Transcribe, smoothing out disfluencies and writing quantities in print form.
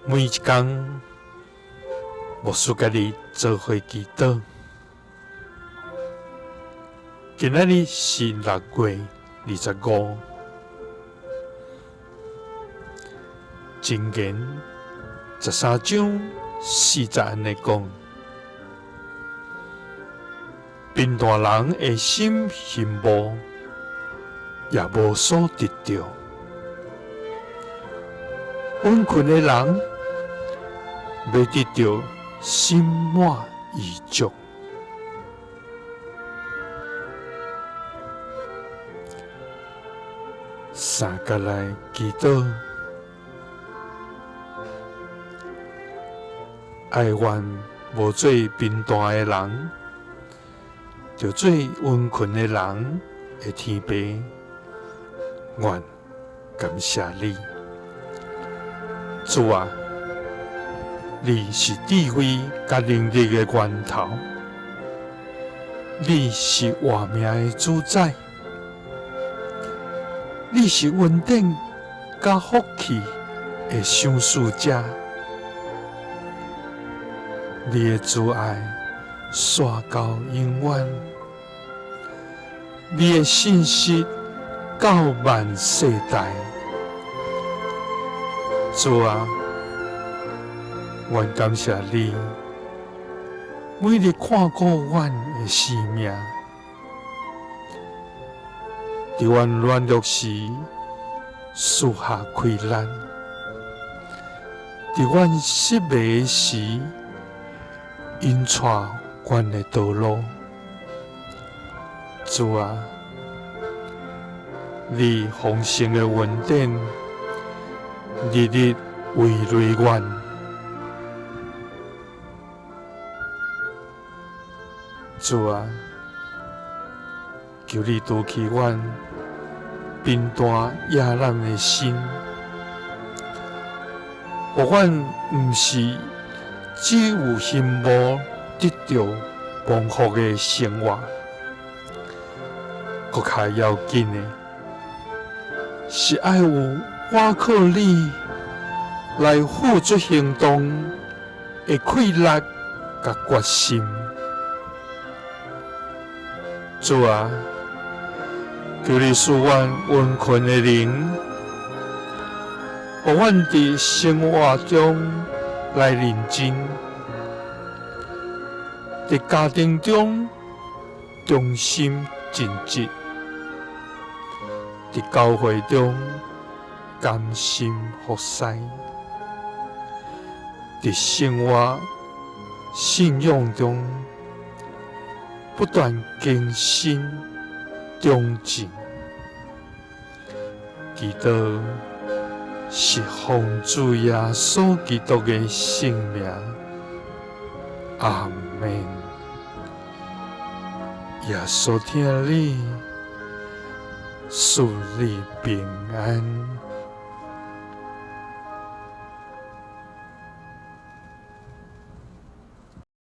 每一工，牧師佮你做伙祈禱。今仔日是6月25，箴言13章4節按呢講：貧惰人的心羨慕，也無所得著；殷勤的人，欲得著心滿意足。三佮來祈禱，哀願無做貧惰的人，著做殷勤的人的天父，願感謝你，主啊，你是智慧佮能力的源頭，你是活命的主宰，你是恩典佮福氣的賞賜者，你的慈愛紲到永遠，你的信實到萬世代。主啊，阮感謝你，每日看顧阮的生命，佇阮軟弱時賜下氣力，佇阮失迷時引帶阮的道路。主啊，你豐盛的恩典，日日葦累阮。主啊，求你除去阮貧惰野懶的心，予阮毋是只有羨慕得著蒙福的生活，閣較要緊的是愛有倚靠你來付諸行動的氣力佮決心。主啊，求你賜阮殷勤的靈，予阮佇生活中來認真，佇家庭中忠心盡職，佇教會中甘心服侍，佇生活信仰中不斷更新長進。祈禱是奉主耶穌基督的聖名，阿們。耶穌疼你，賜你平安。